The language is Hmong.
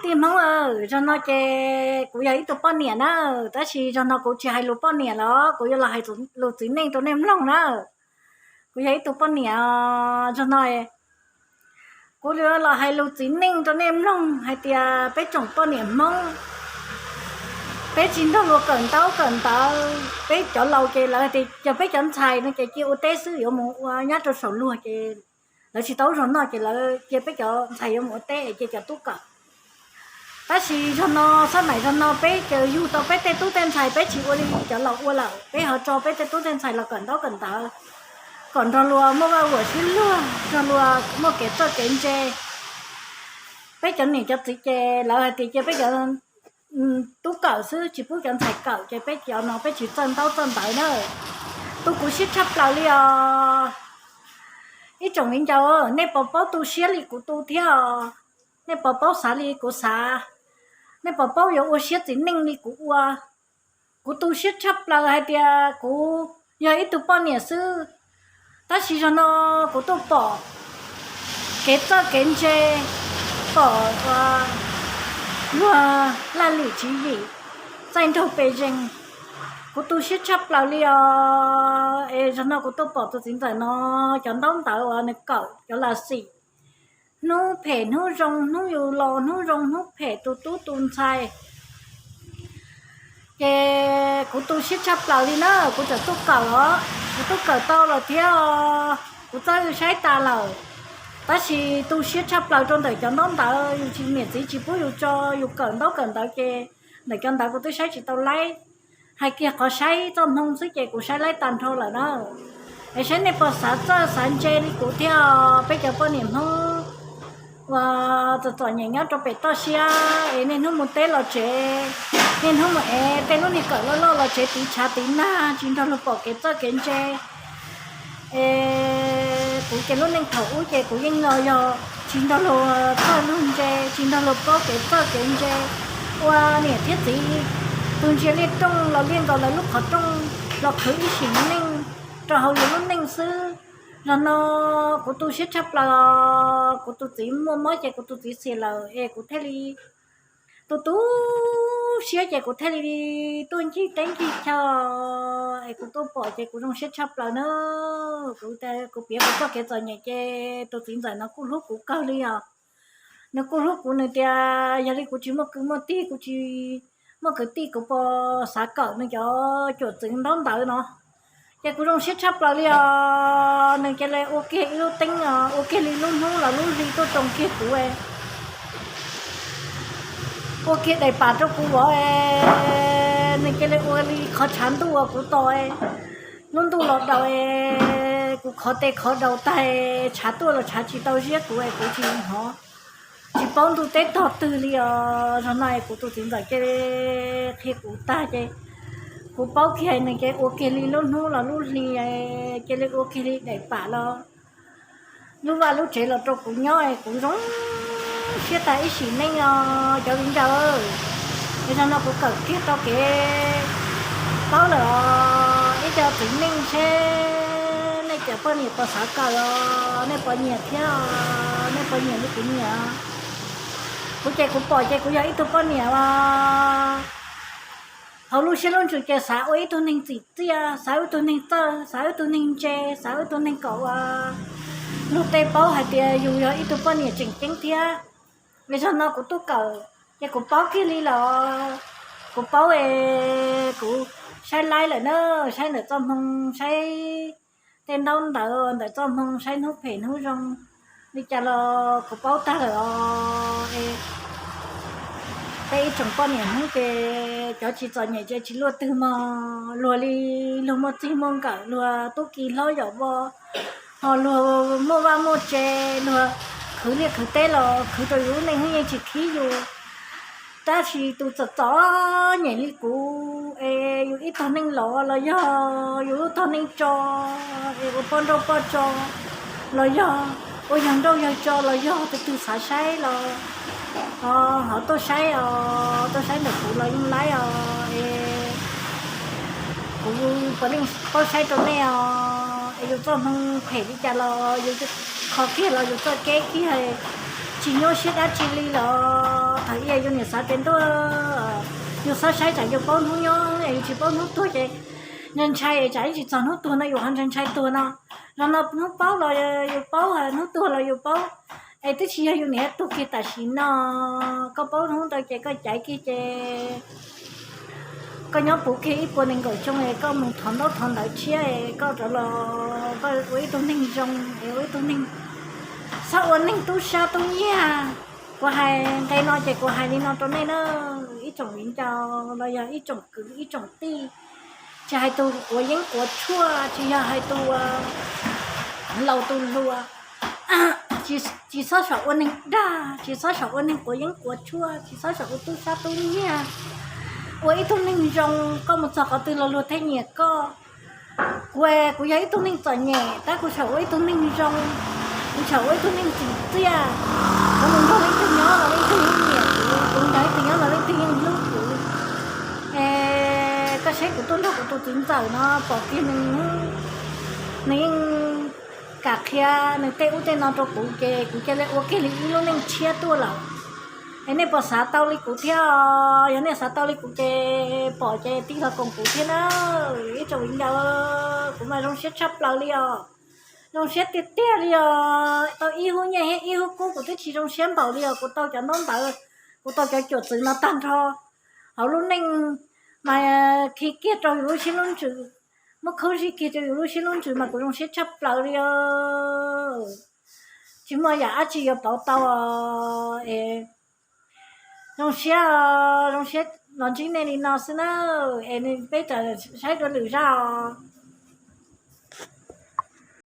Tij Hmoob, zaum no ces kuv yog ib tug poj niam na, tab sis zaum no kuv tsis hais lus poj niam los kuv yuav los hais lus txiv neej rau nej mloog na. Kuv yog ib tug poj niam, zaum no kuv yuav los hais lus txiv neej rau nej mloog hais tias peb tsoom poj niam Hmoob, peb tsis nrog luag kawm ntaub kawm ntawv, peb cov laus ces lawv tias cov peb cov ntxhais no ces cia ua teb xwb, yuav mus ua nyob rau saum luag ces lawv tsis tau zaum no ces lawv cia peb cov ntxhais yuav mus ua teb es cia cov tub kawm. Tab sis zaum no, xab maim zaum no peb ces yug tau peb tej tub tej ntxhais, peb tsis ua li cov laus ua lawm, peb ho tso peb tej tub tej ntxhais los kawm ntaub kawm ntawv kom nrog luag muaj vaj huam sib luag, nrog luag muaj kev txawj kev ntse. Peb cov niam cov txiv ces lawv hais tias cia peb cov tub kawm xwb, tsis pub cov ntxhais kawm ces peb cov no peb tsis txawj ntaub txawj ntawv na. Tu kuv siab tshaj plaws li os. Ib tsoom viv ncaus, nej puas paub tu siab li kuv tu thiab os? Nej puas paub xav li kuv xav? Nej puas paub yuav ua siab txiv neej li kuv ua? Kuv tu siab tshaj plaws hais tias kuv yog ib tug poj niam xwb, tab sis zaum no kuv tuaj pom kev txawj kev ntse, pom luag laj lim tswv yim, txaij nraug pes zees. Kuv tu siab tshaj plaws li os. Es zaum no kuv tuaj pom tus txiv ntxawm no cov ntaub ntawv uas nws kawm cov las xim, hnub phem hnub zoo, hnub yus los hnub zoo hnub phem, tus tub tus ntxhais. Ces kuv tu siab tshaj plaws li na, kuv txawm tuaj kawm os, kuv tuaj kawm tau lawm thiab os, kuv txawj saib tas lawm. Tab sis tu siab tshaj plaws rau ntawm cov ntaub ntawv, yus tsis, niam txiv tsis pub yus tso yus kawm ntaub kawm ntawv ces ntawm cov ntawv kuv twb saib tsis tau laib. Hais kiag qhov saib txoj hmoo xwb ces kuv saib laib tag nrho lawm na. Es saib nej puas xav txawj xav ntse li kuv thiab os, peb cov poj niam Hmoob uas txom txom nyem nyob rau pem toj siab, es niaj hnub mus teb los tsev, niaj hnub mus ev tej lub niag kawm loj loj los tsev tiv tshav tiv nag, tsis nrog luag pom kev txawj kev ntse. Es kuv ces lub neej thaum ub ces kuv yeej los yog tsis nrog luag txawj luag ntse, tsis nrog luag paub kev txawj kev ntse, ua niam thiab txiv tus ntsia liaj rooj los liaj nkaus lawv lub qhov rooj los khwv ib sim neej rau hauv yus lub neej xwb. Zaum no kuv tu siab tshaj plaws, kuv tus txiv muaj mob ces kuv tus txiv xiam lawm es kuv thiaj li tu tu siab ces kuv thiaj li tuaj ncig teb ncig chaw es kuv tuaj pom ces kuv zoo siab tshaj plaws na. Kuv, kuv piav kuv txoj kev txom nyem ces tus txiv ntxawm no kuj hlub kuv kawg li os. Nws kuj hlub kuv, nws tias yog li kuv tsis muaj kwv muaj tij, kuv tsis muaj kwv tij, kuv puas xav kawm nws cov cuam txwv ntaub ntawv no. Ces kuv zoo siab tshaj plaws li os. Nws cia li ua kiag ib lub teeb os, ua kiag li lub hnub los lub hli tuaj tsoo kiag kuv, ua kiag daim pam rau kuv vov. Nws cia li ua li qhov tshav ntuj uas kuv tos, lub ntuj los daus, kuv khov tes khov daus tag, tshav tuaj los tshav tsis tau ziab kuv, kuv tsis hnov, tsis paub ntuj teb tog twg li os. Zaum no kuv tus txiv ntxawm cia li qhia kuv tag ces kuv paub kiag, nws cia li ua kiag li lub hnub los lub hli, cia li ua kiag li daim pam los lub vaj lub tsev los rau kuv nyob, kuv zoo siab tag ib sim neej os cov viv ncaus. Zaum no kuv kawm kiag tau kev paub lawm os. Ib co txiv neej seb nej cov poj niam puas xav kawm os, nej puas nyiam thiab os, nej puas nyiam li kuv nyiam? Kuv ces kuv pom ces kuv yog ib tug poj niam uas hauv lub siab lub ntsws ces xav ua ib tug neeg txim txiaj, xav ua ib tug neeg txawj, xav ua ib tug neeg ntse, xav ua ib tug neeg kom ua luag tej paub hais tias yus yog ib tug poj niam tseem ceeb thiab. Zaum no kuv tuaj kawm ces kuv paub kiag li los, kuv paub es kuv saib laib lawm na, saib ntawm txoj hmoo, saib tej ntaub ntawv ntawm txoj hmoo, saib hnub phem hnub zoo li cas los kuv paub tag lawm os. Peb ib tsoom poj niam Hmoob ces cov tsis txom nyem ces tsis luaj twg mog, luag li luag muaj txij muaj nkawm, luag tub ki hlob yawm vauv, ho luag muaj vaj muaj tse, luag khwv liaj khwv teb los khwv rau yus lub neej yeej tsis khib yus. Tab sis tus txom txom nyem li kuv es yus ib tog neej los los yog yus lub tog neej tso es ua poj nrauj poj tso los yog ua yawg nrauj yawg tso los yog tus twg xav saib los ho tuaj saib os, tuaj saib ntawm kuv los yeej laib os. Es kuv puav leej paub saib rau nej os. Es yus txoj hmoo phem li cas los yus kho kiag los yus txoj kev kiag, tsis nyuaj siab dab tsi li los thov Yog yus niam xav ces ntuj, yus xav saib tsam yus paub hnub nyob es yus tsis paub hnub tuag ces ntshai ntshai es tsam ib tsis txog hnub tuag no yus ho ntshai ntshai tuag no. Los no hnub paub los yus paub, hnub tuag los yus paub. Es twb tsis yog yus niam tuag kiag tam sim no, koj paub hnub ntawd ces koj caiv kiag ces koj nyob puv kiag ib puas nees nkaum xyoo es koj mus thov ntaub thov ntawv tshiab es koj rov los koj ua ib tug neeg zoo es ua ib tug neeg, txhob ua neeg tub sab tub nyiag. Kuv hais nqe no ces kuv hais li no rau nej na, ib tsoom viv ncaus los yog ib tsoom kwv ib tsoom tij, tsis hais tus quav yeeb quav tshuaj, tsis yog hais tus laus tus hluas, tsis txhob xyaum ua neeg dag, tsis txhob xyaum ua neeg quav yeeb quav tshuaj, tsis txhob xyaum ua tub sab tub nyiag. Ua ib tug neeg zoo, koj mus txog qhov twg los luag thiaj nyiam koj. Kuv, kuv yog ib tug neeg txom nyem tab kuv xyaum ua ib tug neeg zoo, kuv xyaum ua ib tug neeg tsim txiaj. Kuv mus nrog leej twg nyob los leej twg yeej nyiam kuv, kuv nrog leej twg nyob los leej twg yeej hlub kuv. Es koj saib kuv tuaj nrog kuv tus txiv ntxawm no pom kiag nws, nws yeej kam qhia nws tej ub tej no rau kuv ces kuv cia li ua kiag li ib lub neej tshiab tuaj lawm. Es nej puas xav tau li kuv thiab? Yog nej xav tau li kuv ces pom ces tig los koom kuv thiab na. Ib tsoom viv ncaus, kuv mas zoo siab tshaj plaws li os. Zoo siab tiag tiag li os. Tau ib hub nyiaj thiab ib hub kub kuv twb tsis zoo siab npaum li os. Kuv tau cov ntaub ntawv, kuv tau cov cuam txwv no tag nrho hauv lub neej mas khi kiag rau yus lub siab lub ntsws, muab khawb zib kiag rau yus lub siab lub ntsws mas kuv zoo siab tshaj plaws li os. Tsis muaj yam dab tsi yuav pauv tau es zoo siab, zoo siab los ntsib nej li no xwb na. Es peb ram saib dua lwm zaj os.